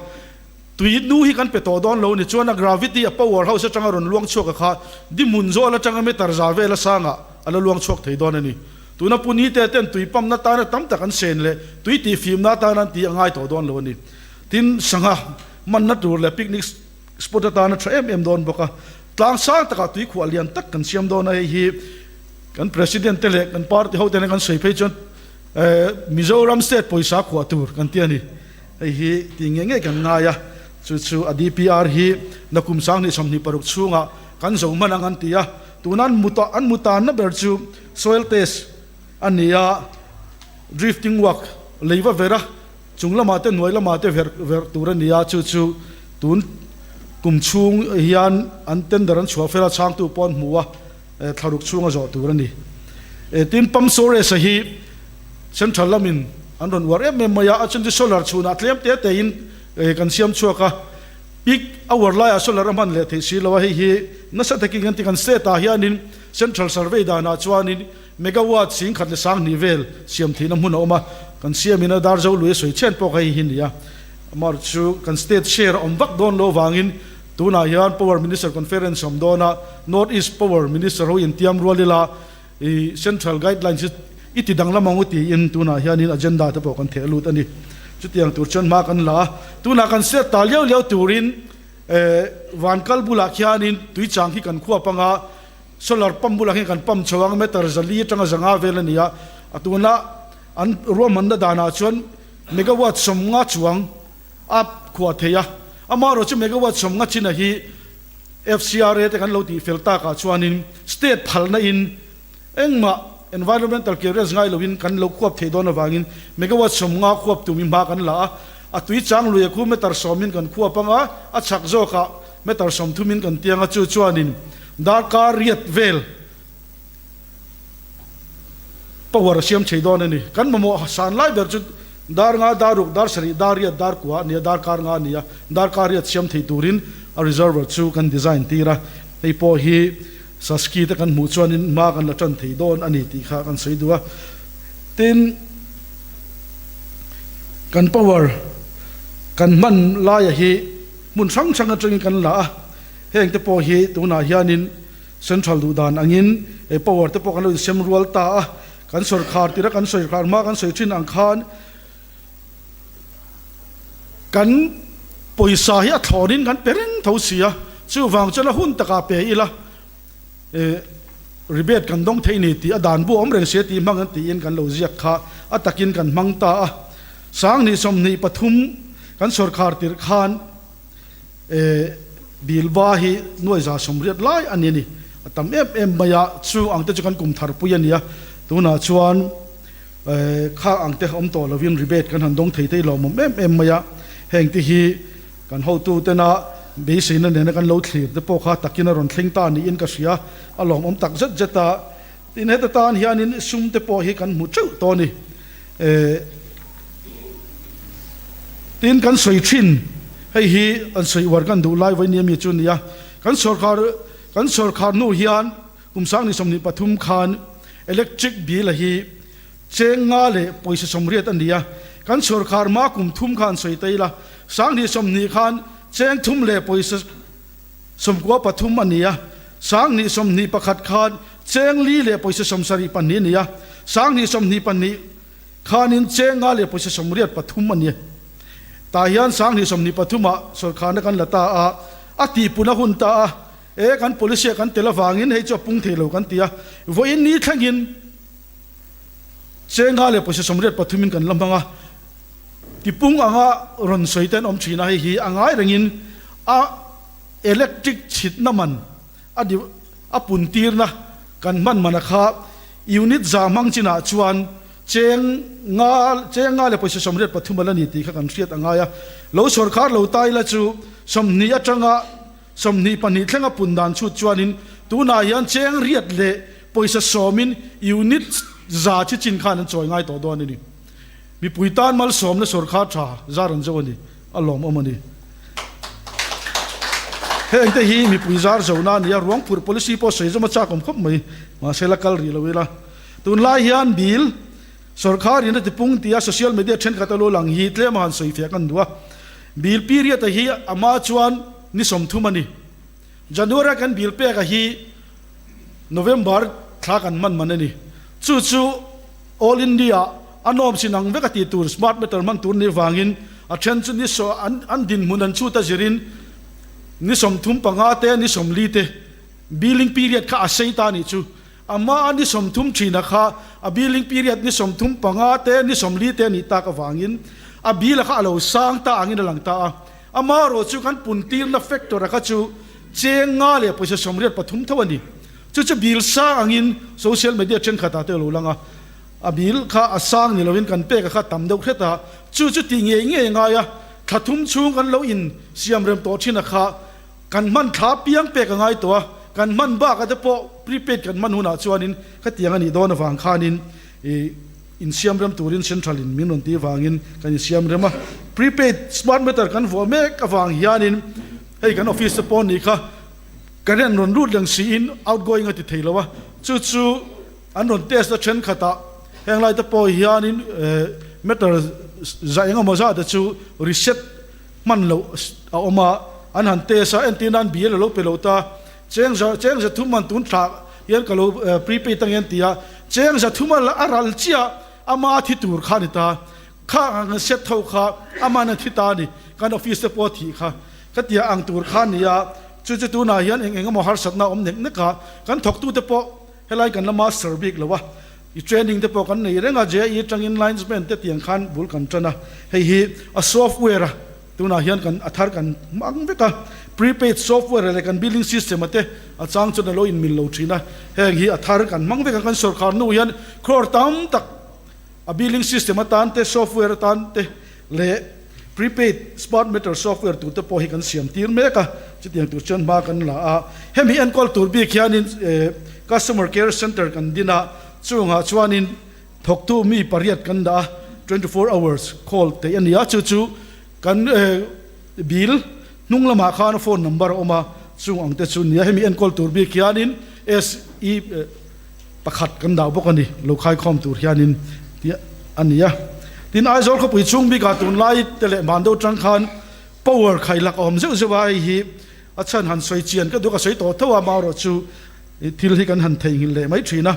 tui nu hi kan pe tawh dawn lo ni chuan a gravity, a power house atanga rawn luang chhuak a kha dihmun zawl atanga meter za vela sangah a la luang chhuak thei dawn a ni. Tuna Pu Nite ten tui pump-na tana tam tak an sen leh tui tihfimna atana an tih a ngai tawh dawn lo a ni. Tin, sangha manna tur leh picnic spot atana tha em em dawn bawk a, tlang sang takah tui khuah lian tak kan siam dawn a, hei hi kan President te leh kan party ho tena kan sawi phei chuan Mizoram state pawisa khuah tur kan ti a ni. Hei hi tih ngei ngei kan ngai a, chu chu a DPR hi nakum 2026 chhungah kan zo hman ang an ti a, tuna an muta an mutanna ber chu soil test a ni a, drifting work leiva vera chung lamah te hnuai lamah te ver ver tur a ni a, chu chu tun kum chhung hian an tender an chhuah fel a, chhangtu pawh an hmu a, thlaruk chhunga zawh tur a ni. Tin, Pump Storage-a hi Central lamin an rawn uar em em mai a, a chhan chu solar chhunah tlem te tein kan siam chhuak a, peak hour laiah solar a hman leh theih si lo a, hei hi nasa takin kan ti kan state ah hianin Central Survey danah chuanin megawatt 10,200 vel siam theihna hmun a awm a, kan siamin a dar zo lui a sawi chhen pawh kha hei hi a ni a, amaherawhchu chu kan state share a awm vak dawn lo avangin Tunah hian Power Minister Conference awm dawn a, North East Power Minister ho intiam rual ila i Central Guidelines hi i ti danglam ang u tiin tunah hianin agenda te pawh kan theh lut a ni. Chutiang tur chuan hma kan la a, tunah kan set ta liau liau turin Vankal bulah khianin tuichang hi kan khuap anga solar pump bulah hian kan pump chho ang meter 400 atanga 500 vel a ni a, a tuna an ruahmanna danah chuan megawatt 50 chuang a khuah thei a, amaherawh chu megawatt 50 china hi FCRA te kan lo tih fel takah chuanin state phalna in engmah environmental clearance ngai loin kan lo khuap thei dawn avangin megawatt 50 khuap tum i hma kan la a, a tui chang lui a khu meter 10 in kan khuap anga a chhak zawkah meter 30 in kan tiang a, chu chuanin darkar riat vel power a siam thei dawn a ni. Kan mamawh san lai ber chu Dar nga, dar ruk, dar sarih, dar riat, dar kua a nia, dar kar nga a nia, dar kar riat siam thei turin a reservoir chu kan design tir a. Hei pawh hi Saski te kan hmuh chuanin hma kan la tan thei dawn a ni tih kha kan sawi duh a. Tin, kan power kan hman laia hi hmun hrang hrang atangin kan la a, heng te pawh hi tunah hianin central duh dan angin power te pawh kan lo insem rual ta a. Kan sawrkhar tira kan sawrkhar hma kan sawi thin ang khan kan pawisa hi a thlawnin kan pe reng tho si a, chuvang chuan a hun takah pe ila rebate kan dawng thei ni tih a dan bu a awm reng sia tih hmang an tiin kan lo ziak kha a takin kan hmang ta a. 2024 kan sawrkhar tirh khan Bilba hi nuai 180 lai a ni a ni. A tam em em mai a, chu ang te chu kan kum thar pui a ni a. Tunah chuan kha ang te awm tawh lovin rebate kan han dawng thei thei lawmawm em em mai a. Heng te hi kan hotu tena beiseina nena kan lo thlir te pawh kha takin a rawn thleng ta niin ka hria. A lawmawm tak zet zet a. Tin, heta tan hianin sum te pawh hi kan hmu teuh tawh a ni. Tin, kan sawi thin, hei hi an sawi uar kan duh lai vawinia mi chu a ni a. Kan sawrkhar, kan sawrkhar hnu hian kum 2023 khan electric bill a hi cheng nga leh pawisa 80 a ni a. Kan sawrkhar hma kum thum khan sawi ta ila, 2020 khan cheng thum leh pawisa 93 a ni a, 2021 khan cheng li leh pawisa 72 a ni a, 2022 khanin cheng nga leh pawisa 83 a ni. Tah hian 2023 ah sawrkharna kan la ta a, a tihpun a hun ta a, e kan policy ah kan tel avangin hei chu a pung thei lo kan ti a, vawiin ni thlengin cheng nga leh pawisa 83 in kan la hmang a, tipung anga rawn sawi te an awm thin a, hei hi a ngai rengin a electric chhitna man a di a pun tirna kan hman man a kha unit za hmang chinah chuan cheng nga cheng nga leh pawisa 83 a la ni tih kha kan hriat a ngai a. Lo sawrkhar lo ta ila chu 20 atanga 22 thlenga pun dan chhut chuanin tunah hian cheng riat leh pawisa sawmin unit za chi chin khan an chawi ngai tawh dawn a ni. Mipui tan malsawmna sawrkhar tha zar an zo a ni. A lawmawm a ni. Heng te hi mipui zar zona a ni a, ruangphurh policy pawh sawi zawm a chak awm khawp mai. Mahse la kal rih lo ila. Tunlai hian bill sawrkhar in a tipung tia social media thenkhat a lo lang hi tlem a han sawi fiah kan duh a. Bill period a hi amah chuan ni 30 a ni. January a kan bill pek a hi November thla kan hman man a ni. Chu chu All India a nawm sin ang vek a tih tur smart meter hman tur nih vangin a then chu ni an an dinhmun an chhut a zirin ni 35 te ni 40 te billing period kha a sei ta nih chu. Ama a ni 30 thina kha a billing period ni 35 te ni 40 te nih tak avangin a bill a kha a lo sang ta angin a lang ta a. Amaherawh chu kan puntirna factor a kha chu cheng nga leh pawisa 83 tho a ni. Chu chu bill sang angin social media thenkhatah te a lo lang a, a bill kha a sang ni lovin kan pek a kha tam deuh hret a, chu chu tih ngei ngei a ngai a, thla thum chhung kan lo in siam rem tawh thin a kha kan hman thla piang pek a ngai tawh a, kan hman bakah te pawh prepaid kan hman hunah chuanin khatiang a nih dawn avang khanin ih insiam rem turin central in min rawn tih avangin kan insiam rem a, prepaid smart meter kan vuah mek avang hianin hei kan office te pawh nih kha. Current rawn lut reng siin outgoing a ti thei lo a, chu chu an rawn test na thenkhatah heng lai te pawh hianin meter za eng emaw zah te chu reset hman loh a awm a, an han test a, entir nan bill a lo pe lo ta, cheng za cheng za thum man tun thlah hian ka lo prepaid ang hian ti a, cheng za thum a ral chiah ama thi tur kha a ni ta, kha ang set ho kha aman a thi ta a ni, kan office te pawh a thih kha. Ka tia ang tur kha nia, chu chu tunah hian eng eng emaw harsatna a awm nek nek a, kan thawktute pawh helai kan la master bik lo a, i training te pawh kan nei reng a, JE atangin linesman te tiang khan bul kan tan a, hei hi a software a tunah hian kan a thar kan hmang vek a, prepaid software leh kan billing system a te a chang chuan a lo inmil lo thin a, heng hi a thar kan hmang vek a, kan sawrkhar nu hian crore tam tak a billing system atan te software atan te leh prepaid smart meter software tur te pawh hi kan siam tir mek a, chutiang tur chuan hma kan la a. Hemi enkawl tur bik hianin customer care center kan din a, chungah chuanin thawktu mi pariat kan dah a. 24 hours call theih a ni a, chu chu kan bill hnung lamah khan phone number a awm a, chung ang te chu nia hemi enkawl tur bik hianin SE pakhat kan dah bawk a ni, lo khaikhawm tur hianin tih a ni a. Tin, Aizawl khawpui chhung bikah tunlai te leh hman deuh tang khan power khailak a awm zeuh zeuh a, hei hi a chhan han sawi chian ka duh ka sawi tawh tho a, amaherawhchu thil hi kan han theihnghilh leh mai thin a.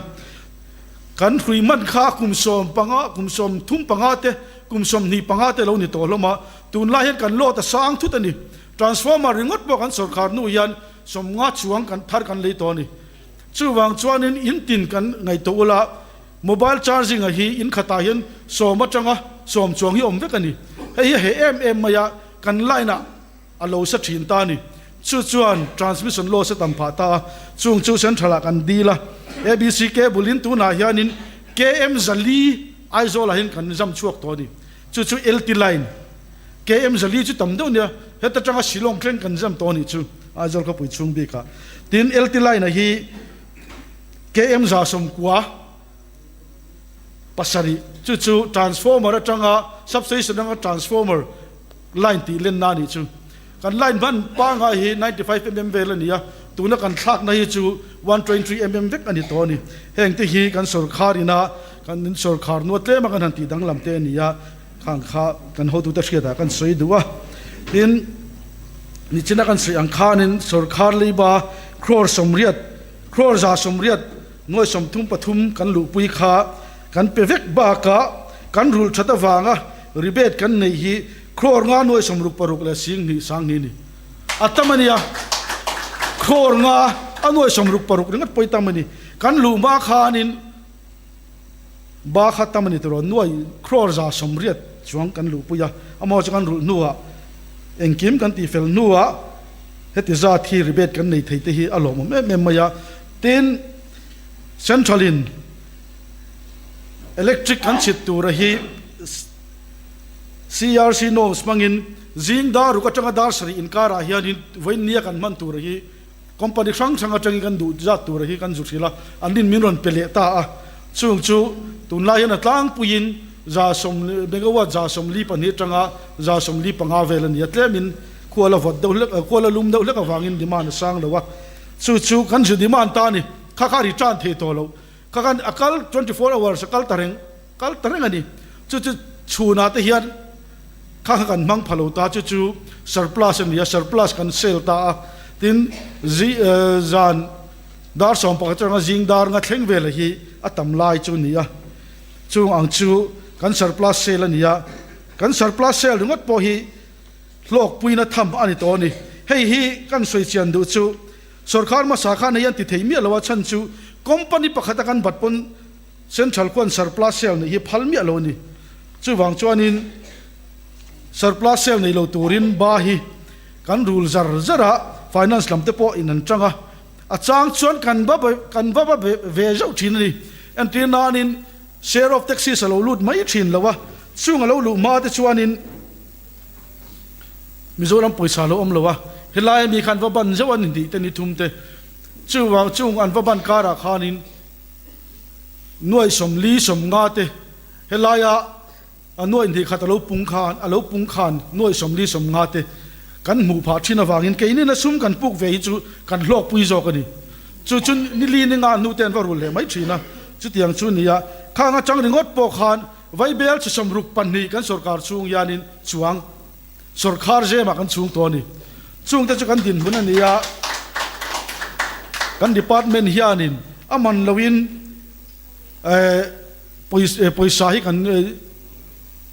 Kan hrui hman kha kum 15, kum 35 te, kum 25 te lo ni tawh hlawm a, tunlai hian kan load a sang thut a ni. Transformer ringawt pawh kan sawrkhar hnu hian 50 chuang kan thar kan lei tawh a ni. Chuvang chuanin in tin kan ngaihtuah ula, mobile charging a hi in khatah hian 10 atanga 10 chuang hi awm vek a ni. Hei hi a heh em em mai a, kan line ah a lo sa thin ta a ni. Chu chuan transmission loss a tam phah ta a, chung chu central ah kan deal a. ABC cable in tunah hianin KM 400 Aizawl ah hian kan zam chhuak tawh a ni. Chu chu LT line KM 400 chu tam deuh nia, heta tanga Shillong thleng kan zam tawh a nih chu Aizawl khawpui chhung bik ah. Tin LT line ah hi KM 197 chu chu transformer atanga substation atanga transformer line tih lenna a nih chu. Kan line hman pangngai hi 95 mm vel a ni a, tuna kan thlakna hi chu 123 mm vek a ni tawh a ni. Heng te hi kan sawrkhar ina kan sawrkhar nua tlema kan han tih danglam te a ni a, khang kha kan hotute hriatah kan sawi duh a. Tin, nichina kan sawi ang khanin sawrkhar leiba crore 80, crore 180 nuai 33 kan luhpui kha kan pe vek bakah kan rulh that avanga rebate kan neih hi Crore 5 nuai 66 leh 20 20 ni. A tam a nia. Crore 5 a nuai 66 ringawt pawh i tam a ni. Kan luh hma khanin ba kha tam a ni tawh nuai crore 180 chuang kan luhpui a. Amaw chu kan rulh hnuah engkim kan tihfel hnuah heti zat hi rebate kan nei thei te hi a lawmawm em em mai a. Tin, Central in electric kan chhit tura hi CRC norms hmangin zing dar ruk atanga dar 7 inkarah hianin vawiin nia kan hman tur hi company hrang hrang atangin kan duh zat tur hi kan zu hrilh a, an rin min rawn pe leh ta a. Chung chu tunlai hian a tlangpuiin 140 megawatt 42 atanga 45 vel a ni a, tlemin khua la vawt deuh hlek khua la lum deuh hlek avangin demand a sang lo a, chu chu kan zu demand ta a ni. Kha kha return thei tawh lo, kha khan a kal 24 hours a kal ta reng. Kal ta reng a ni. Chu chu chhunah te hian kha kha kan hmang pha lo ta, chu chu surplus a ni a, surplus kan sell ta a. Tin, zi zan dar 11 atanga zing dar nga thleng vela hi a tam lai chu a ni a. Chung ang chu kan surplus sell a ni a. Kan surplus sell ringawt pawh hi hlawkpuina tham a ni tawh a ni. Hei hi kan sawi chian duh chu sorkar hmasa khan hei an ti thei miah lo a, chhan chu company pakhata kan bat pawn Central khuan surplus sale neih hi phal miah lo a ni. Chuvang chuanin surplus sale nei lo turin ba hi kan rul zar zar a, finance lam te pawh in an tang a. A chang chuan kan va kan va va ve zauh thin a ni. Entir nanin share of taxis a lo lut mai thin lo a, chung a lo luh hma te chuanin Mizoram pawisa a lo awm lo a, helai ami khan va ban zauh a ni tih te ni thum te. Chuvang chung an va ban karah khanin Nuai 40 50 te helaia a nuai hnih khat a lo pung khan a lo pung khan nuai 40 50 te kan hmuh phah thin avangin keinin a sum kan puk ve hi chu kan hlawkpui zawk a ni. Chu chu nili ni nga hnu te an va rul leh mai thin a, chutiang chu nia khang atang ringawt pawh khan Vaibel chi 62 kan sawrkar chhung hianin chuang sawrkhar zemah kan chhung tawh a ni. Chungte chu kan dinhmun a ni a, kan department hianin a man loin pawisa hi kan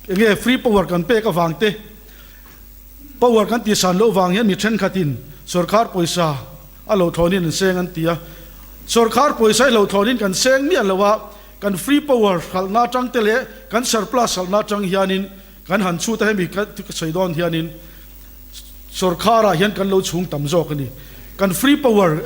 enge free power kan pek avang te, power kan tihsan loh vang hian mi thenkhatin sawrkhar pawisa a lo thlawnin an seng an ti a. Sawrkhar pawisa hi lo thlawnin kan seng miah lo a, kan free power hralhna atang te leh kan surplus hralhna atang hianin Kan han chhut a hemi ka sawi dawn hianin sawrkharah hian kan lo chhung tam zawk a ni. Kan free power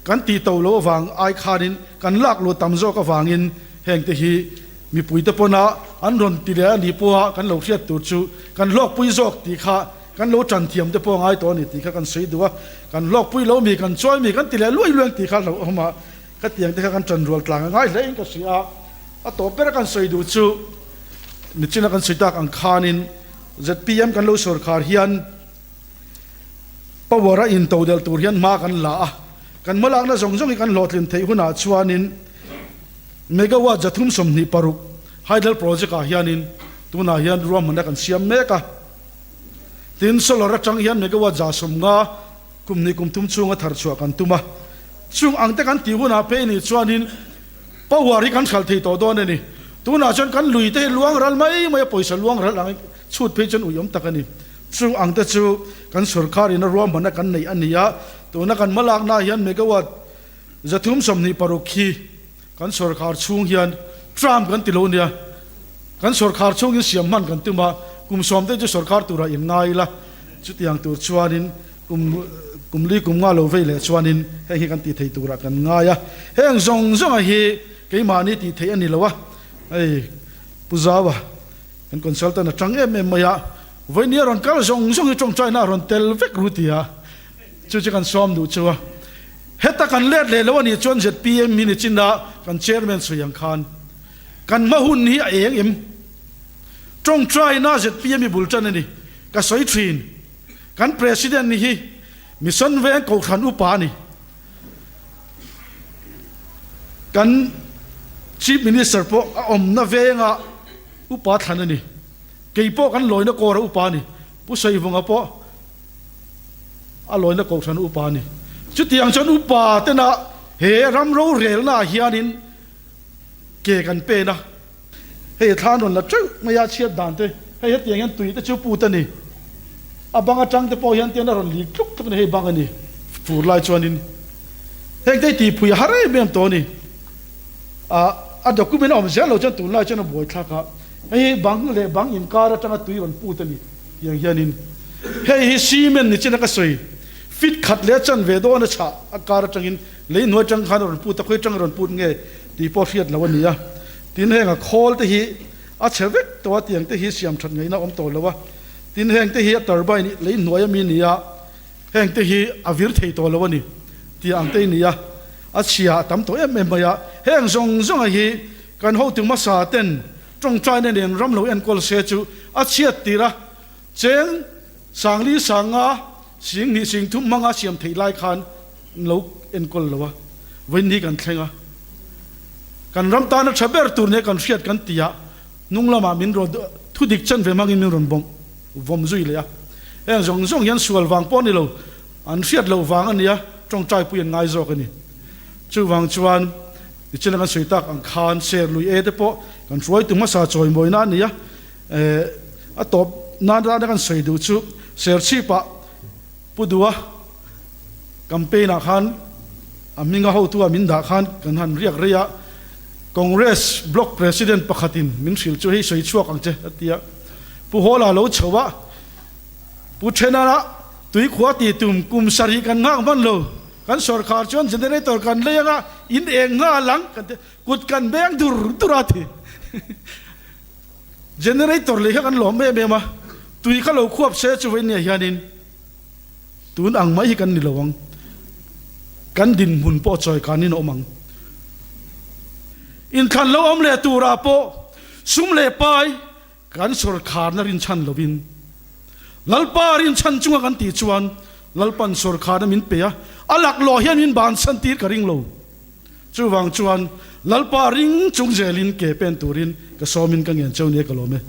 kan tih to loh avang ai khanin kan lak luh tam zawk avangin hengte hi mipuite pawna an rawn ti leh a nih pawha kan lo hriat tur chu kan hlawkpui zawk tih kha kan lo tan thiam te pawh a ngai tawh a ni tih kha kan sawi duh a. Kan hlawkpui lo mi kan chawi mi kan ti leh luai luai tih kha hlauhawm a, ka tiang te kha kan tan rual tlang a ngai hle in ka hria a. A tawp ber a kan sawi duh chu. Nichina kan sawi tak ang khanin zpm kan lo sawrkhar hian power a intodelh tur hian hma kan la a, kan hmalakna zawng zawng hi kan hlawhtlin theih hunah chuanin megawatt 326 hydel project ah hianin tunah hian ruahmanna kan siam mek a. Tin, solar atang hian megawatt 150 kum hnih kum thum chhunga thar chhuah kan tum a. Chung ang te kan tih hunah phei nih chuanin power hi kan hralh thei tawh dawn a ni. Tunah chuan kan lui te hi luang ral mai mai a, pawisa luang ral ang chhut phei chuan uiawm tak a ni. Chung ang te chu kan sorkar in a ruahmanna kan neih a ni a, tuna kan hmalakna ah hian megawatt 326 khi kan sorkar chhung hian tram kan ti lo nia. Kan sorkar chhungin siam hman kan tum a, kum sawm te chu sorkar turah in ngai ila, chutiang tur chuanin kum kum li kum nga lo vei leh chuanin heng hi kan tih thei turah kan ngai a. Heng zawng zawnga hi keimahni tih theih a ni lo a, hei Pu Zaua kan consultant a tang em em mai a, vawinia rawn kal zawng zawng hi tawngtaina a rawn tel vek ru tia chu chu kan sawm duh chu a. Heta kan let leh lo a nih chuan zpm hi nichin a kan chairman sawi ang khan kan hma hun hi a eng em? Tawngtaina zpm hi bul tan a ni ka sawi thin. Kan president hi Mission Veng Kohhran upa a ni. Kan Chief Minister pawh a awmna venga upa thlan a ni. Kei pawh kan lawina kawra upa a ni. Pu Saivunga pawh a lawina Kohhran upa a ni. Chutiang chuan upa tena he ram rorelnaah hianin ke kan pen a. Hei thla rawn la teuh mai a chhiat dan te, hei hetiang hian tui te chu put a ni. A bang atang te pawh hian tian a rawn lik tluk tluk a ni, hei bang a ni fur lai chuanin heng te hi tihpui a har em em tawh a ni. Ah a document a awm zel lo chuan tunlai chuan a buai thlak a, hei hi bang leh bang inkar atanga tui rawn put a ni tiang hianin hei hi cement ni chin a ka sawi fit khat leh a chanve dawn a chhah a kar atangin lei hnuai atang khan a rawn put a, khawi atang a rawn put nge tih pawh hriat loh a ni a. Tin, heng a khawl te hi a chhe vek tawh a, tiang te hi siam that ngaihna a awm tawh lo a. Tin, heng te hi a turbine lei hnuai ami ni a, heng te hi a vir thei tawh lo a ni tih ang te hi ni a, a chhia a tam tawh em em mai a. Heng zawng zawnga hi kan hotu hmasa ten tawngtaina nen ram lo enkawl se chu a chhiat tir a, cheng sangli sanga sing hnih sing thum hmanga siam theih lai khan lo enkawl lo a, vawiin hi kan thleng a, kan ram tana tha ber tur nia kan hriat kan ti a, hnung lamah min rawn thu dik chen ve hmangin min rawn bawm vawm zui leh a, heng zawng zawng hian sual vang pawh a ni lo, an hriat loh vang a nia, tawngtai pui an ngai zawk a ni. Chuvang chuan nichin a kan sawi tak ang khan ser lui e te pawh kan hruaitu hmasa chawimawina a ni a, eh a tawp nan rana kan sawi duh chu serchhipah Pu Dua, Campaign ah khan a hminga hotu ah min dah khan kan han riak rei a, Congress Block President pakhatin min hrilh chu hei sawi chhuak ang che a ti a. Pu Hawla lo chho a, Pu Thenara tuikhua ti tum kum sarih kan nghak hman lo, kan sawrkhar chuan generator kan lei anga in eng nghal ang kan ti, kut kan beng dur dur a ti. Generator lei kha kan lawm em em a, tui kha lo khuap se chu vei nia hianin Tun ang mai hi kan ni lo ang. Kan dinhmun pawh chawi kanin a awm ang. Inthlan lo awm leh turah pawh sum leh pai kan sawrkharna rinchhan lovin Lalpa rinchhan chunga kan tih chuan Lalpan sawrkharna min pe a, a laklawh hian min bansan tir ka ring lo. Chuvang chuan Lalpa ring chung zelin ke pen turin ka sawmin ka ngen cheu nia ka lawm e.